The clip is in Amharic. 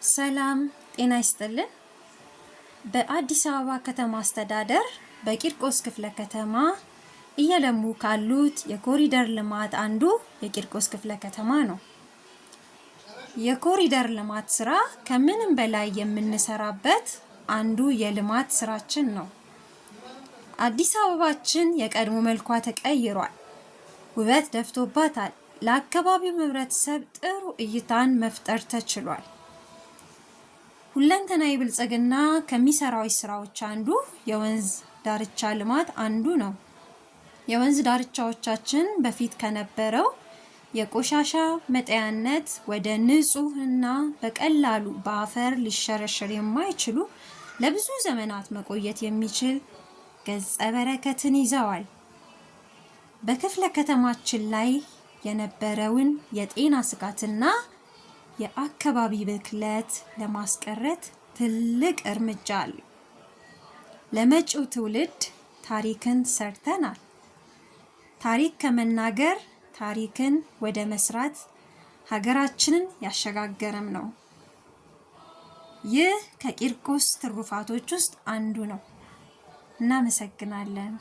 ሰላም ጤና ይስጥልን። በአዲስ አበባ ከተማ አስተዳደር በቂርቆስ ክፍለ ከተማ እየለሙ ካሉት የኮሪደር ልማት አንዱ የቂርቆስ ክፍለ ከተማ ነው። የኮሪደር ልማት ስራ ከምንም በላይ የምንሰራበት አንዱ የልማት ስራችን ነው። አዲስ አበባችን የቀድሞ መልኳ ተቀይሯል። ውበት ደፍቶባታል። ለአካባቢው ህብረተሰብ ጥሩ እይታን መፍጠር ተችሏል። ሁለንተናዊ ብልጽግና ከሚሰራው ስራዎች አንዱ የወንዝ ዳርቻ ልማት አንዱ ነው። የወንዝ ዳርቻዎቻችን በፊት ከነበረው የቆሻሻ መጣያነት ወደ ንጹህ እና በቀላሉ በአፈር ሊሸረሸር የማይችሉ ለብዙ ዘመናት መቆየት የሚችል ገጸ በረከትን ይዘዋል። በክፍለ ከተማችን ላይ የነበረውን የጤና ስጋትና የአካባቢ ብክለት ለማስቀረት ትልቅ እርምጃ አለ። ለመጪው ትውልድ ታሪክን ሰርተናል። ታሪክ ከመናገር ታሪክን ወደ መስራት ሀገራችንን ያሸጋገረም ነው። ይህ ከቂርቆስ ትሩፋቶች ውስጥ አንዱ ነው። እናመሰግናለን።